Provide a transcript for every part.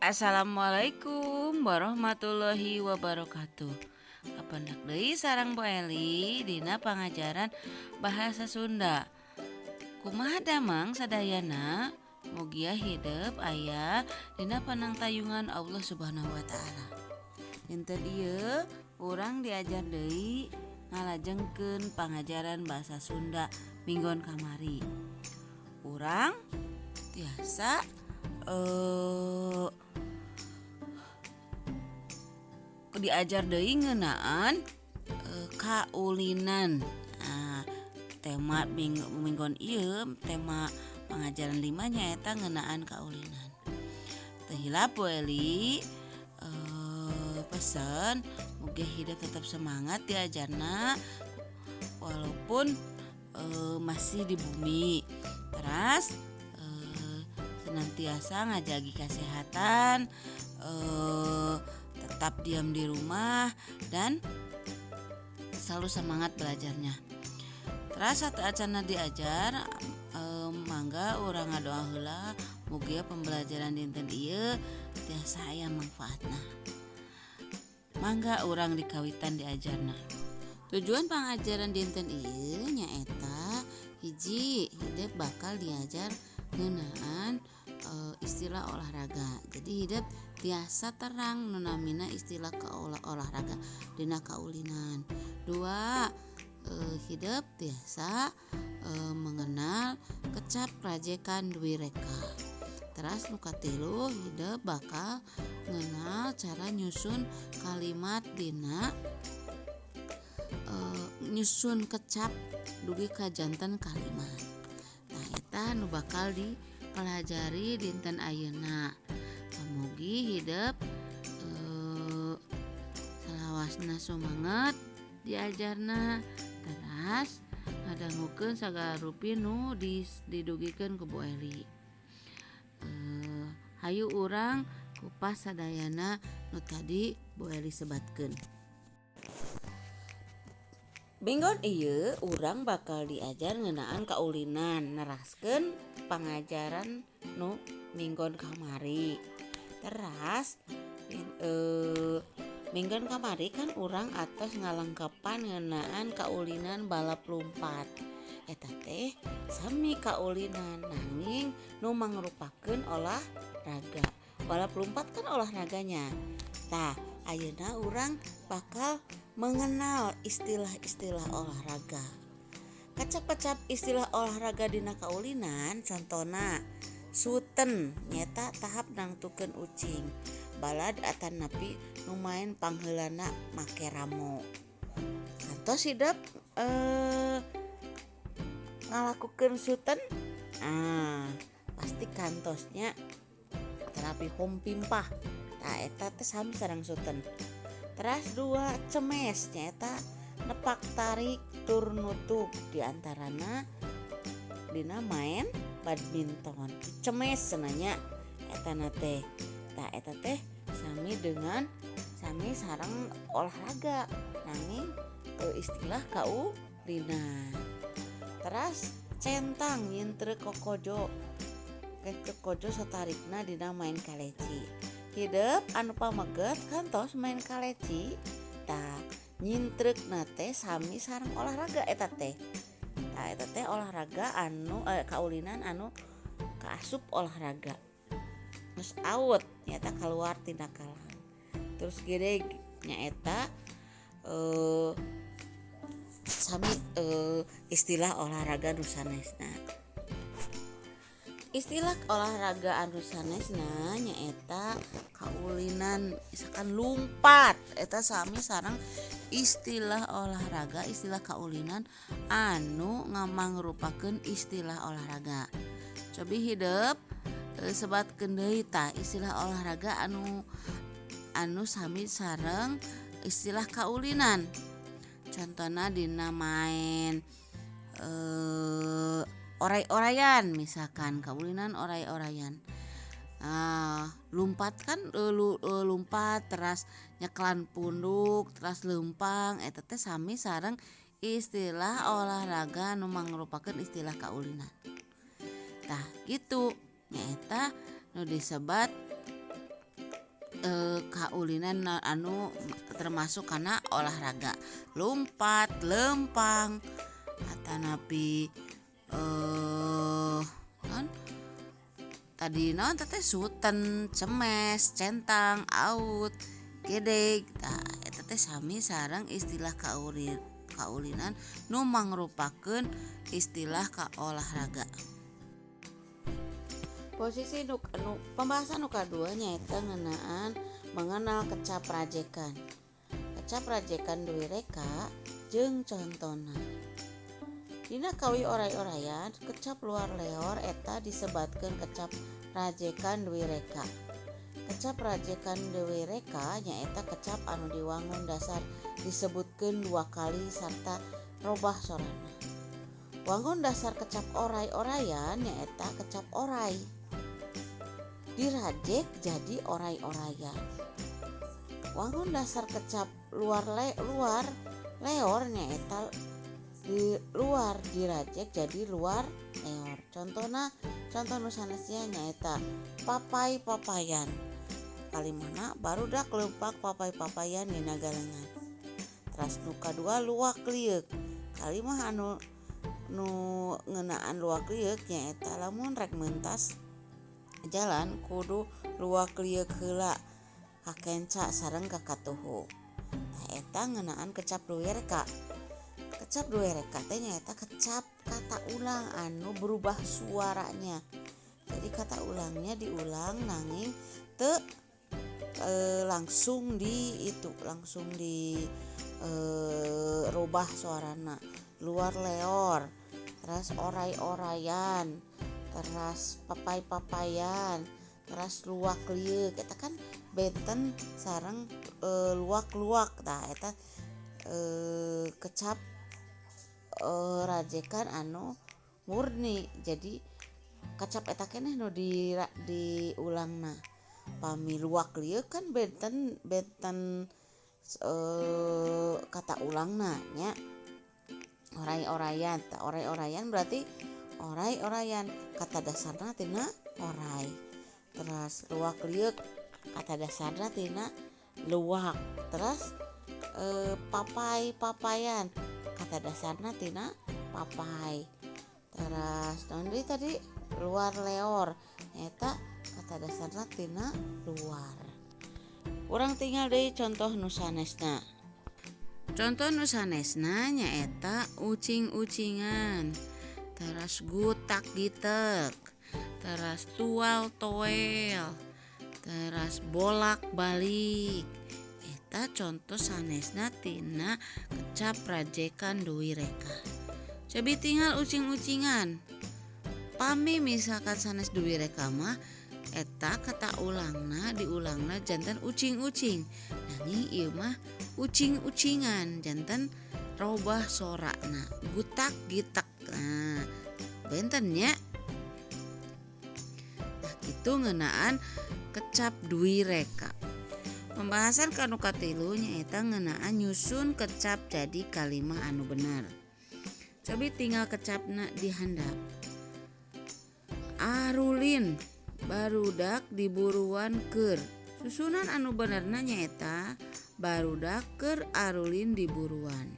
Assalamualaikum warahmatullahi wabarakatuh. Kapendak deui sareng Bu Eli dina pangajaran bahasa Sunda. Kumaha damang sadayana? Mugia hidep aya dina panangtayungan Allah Subhanahu wa taala. Dinten ieu urang diajar deui ngalajengkeun pangajaran bahasa Sunda minggon kamari. Urang tiasa diajar deui ngeunaan kaulinan. Nah, tema minggon ieu tema pangajaran 5 nyaeta ngeunaan kaulinan. Teu hilap Bu Eli pesen mugi hidup tetap semangat diajarna walaupun masih di bumi. Teras senantiasa ngajagi kesehatan, tetap diam di rumah dan selalu semangat belajarnya. Teras sateuacanna diajar, mangga urang ngadoa heula mugia pembelajaran dinten ieu tiasa aya manfaatna. Mangga urang dikawitan diajarna. Tujuan pangajaran dinten ieu nyaeta hiji, hidep bakal diajar ngeunaan istilah olahraga. Jadi hidep tiasa terang nu namina istilah olahraga dina kaulinan. Dua, hidep tiasa mengenal kecap rajekan dwi reka. Teras nu katilu, hidep bakal ngenal cara nyusun kalimat dina nyusun kecap dugi ka janten kalimat. Nah, eta nu bakal dipelajari dinten ayeuna. Mugi hidep salawasna sumanget diajarna, teras ngadangukeun sagala rupi nu didugikeun ku Bu Eli. Hayu urang kupas sadayana nu tadi Bu Eli sebatkeun. Minggon ieu urang bakal diajar ngeunaan kaulinan, neraskeun pangajaran nu minggon kamari. Teras minggon kamari kan urang atos ngalengkepan ngeunaan kaulinan balap lumpat. Eta teh sami kaulinan nanging nu mangrupakeun olahraga. Balap lumpat kan olahraganya. Tah, ayeuna urang bakal mengenal istilah-istilah olahraga. Kecap-kecap istilah olahraga dina kaulinan contona suten nyeta tahap nangtukeun ucing, balad atanapi nu maen pangheulana make ramo. Kantos hidep ngalakukeun suten, pasti kantosnya terapi hompimpah. Tah eta teh sami sareng suten. Teras dua, cemes nyaeta nepak tarik tur nutup diantarana dina maen badminton. Cemes cenah eta na teh. Tah eta teh sami dengan sami sareng olahraga nanging istilah kaulinan. Teras centang nyintre kokojo. Kokojo satarikna dina main kaleci. Hidep anu pameget kantos main kaleci. Tah nyintreukna teh sami sareng olahraga eta teh. Tah eta teh olahraga anu kaulinan anu kaasup olahraga. Terus out nyaeta kaluar tina kalang. Terus gede nyaeta sami istilah olahraga nu sanesna. Istilah olahraga anu sanesna nyaeta kaulinan misalkan lumpat eta sami sareng istilah olahraga, istilah kaulinan anu ngamangrupakeun istilah olahraga. Cobi hidep sebatkeun deui tah istilah olahraga anu sami sareng istilah kaulinan. Contona dina maen oray-orayan misalkan kaulinan oray-orayan. Lumpat kan lumpat teras nyeklan punduk teras leumpang eta teh sami sareng istilah olahraga nu mangrupakeun istilah kaulinan. Tah kitu nyaeta nu disebat Kaulinan anu termasuk kana olahraga lumpat lempang atanapi naon tadi, naon teh, suten, cemes, centang, out, gedeg. Tah, eta teh sami sareng istilah kaulinan nu mangrupakeun istilah kaolahraga. Posisi nu, nu pembahasan nu kadua nyaeta ngeunaan mengenal kecap rajekan. Kecap rajekan dwireka jeung contona. Dina kawi oray-orayan, kecap luar leor eta disebatkeun kecap rajekan dwireka. Kecap rajekan dwireka nyaeta kecap anu diwangun dasar disebutkeun dua kali sarta robah sorana. Wangun dasar kecap oray-orayan nyaeta kecap oray dirajek jadi oray-orayan. Wangun dasar kecap luar leor nyaeta di luar dirajek jadi luar leor. Contohna, contoh nu sanesnya nyaeta papai papayan. Kalimahna, barudak leupak papay-papayan dina galengan. Teras nu kadua, luak lieuk. Kalimah anu nu ngeunaan luak lieuk nyaeta lamun rek mentas jalan kudu luak lieuk heula ka kenca sareng ka katuhu. Tah, eta ngeunaan kecap dwireka. Kecap dwireka teh nyaeta kecap kata ulang anu berubah suaranya. Jadi kata ulangnya diulang nanging teu langsung di itu, langsung di rubah suarana. Luar leor, terus oray-orayan, teras papay-papayan, teras luak lieuk. Eta kan benten sareng luak-luak. Tah, eta kecap rajekan anu murni. Jadi kecap eta keneh nu di diulangna. Pami luak lieuk kan benten benten kata ulangna nya. Oray-orayan, tah, oray-orayan berarti oray-orayan kata dasarna tina oray. Terus luak lieuk kata dasarna tina luak. Terus papai papayan kata dasarna tina papai. Terus naon deui tadi, luar leor nyaeta kata dasarna tina luar. Urang tingal deui contoh nu sanesna. Contoh nu sanesna nyaeta ucing-ucingan, teras gutak gitek, teras tual toel, teras bolak balik. Eta contoh sanesna tina kecap rajekan dwireka. Cobi tingal ucing-ucingan. Pami misalkan sanes dwireka mah eta kata ulangna diulangna janten ucing-ucing, nanging ieu mah ucing-ucingan janten robah sorana. Gutak gitek, nah, benten nya. Nah, kitu ngeunaan kecap dwireka. Pembahasan kanu katilu nyaeta ngeunaan nyusun kecap jadi kalimah anu bener. Cobi tingal kecapna di handap. Arulin barudak diburuan keur. Susunan anu benerna nyaeta barudak keur arulin diburuan.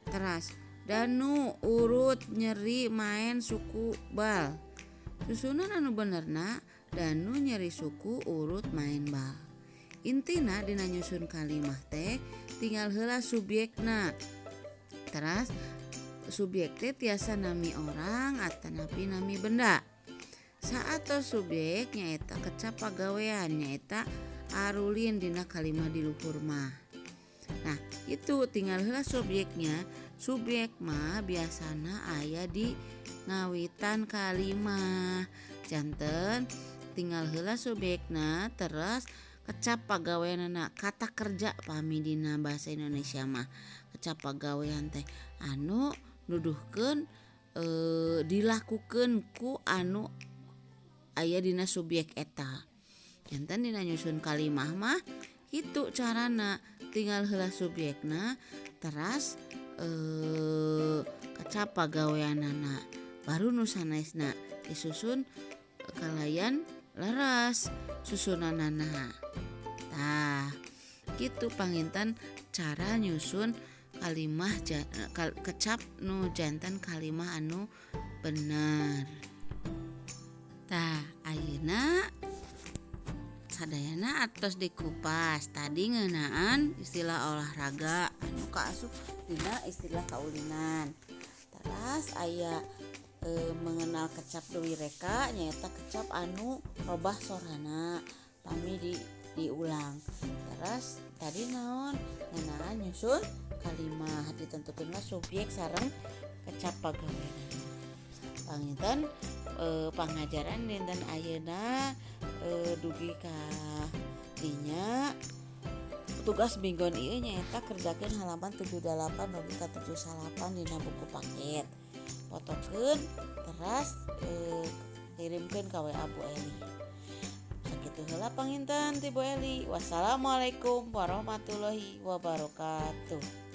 Teras danu urut nyeri maen suku bal. Susunan anu benerna danu nyeri suku urut maen bal. Intina dina nyusun kalimah teh tinggal heula subyekna. Teras subyek teh tiasa nami orang atanapi nami benda. Saatos subyek nyaeta kecap pagawean nyaeta arulin dina kalimah di luhur mah. Nah, itu tinggal heula subyeknya. Subyek mah biasana aya di ngawitan kalimah. Janten tinggal heula subyekna, terus kecap pagaweanana, kata kerja pami dina bahasa Indonesia mah. Kecap pagawean teh anu nuduhkeun dilakukeun ku anu aya dina subyek eta. Janten dina nyusun kalimah mah kitu carana, tinggal heula subyekna, teras kecap pagaweanana, baru nu sanesna disusun kalayan leres susunanana. Tah, kitu panginten cara nyusun kalimah kecap nu janten kalimah anu bener. Tah, ayeuna sadayana atos dikupas tadi ngeunaan istilah olahraga anu kaasup dina istilah kaulinan. Teras aya mengenal kecap dewi reka nyaeta kecap anu robah sorana pami diulang. Teras tadi naon ngeunaan nyusun kalimah ditentukeun subjek sareng kecap pagawean. Panginten pangajaran dinten ayeuna dugi ka dinya. Tugas minggon ieu nyaeta kerjakeun halaman 78 dugi ka 79 dina buku paket. Fotokeun teras kirimkeun ka WA Bu Eli. Sakitu heula panginten ti Bu Eli. Wassalamualaikum warahmatullahi wabarakatuh.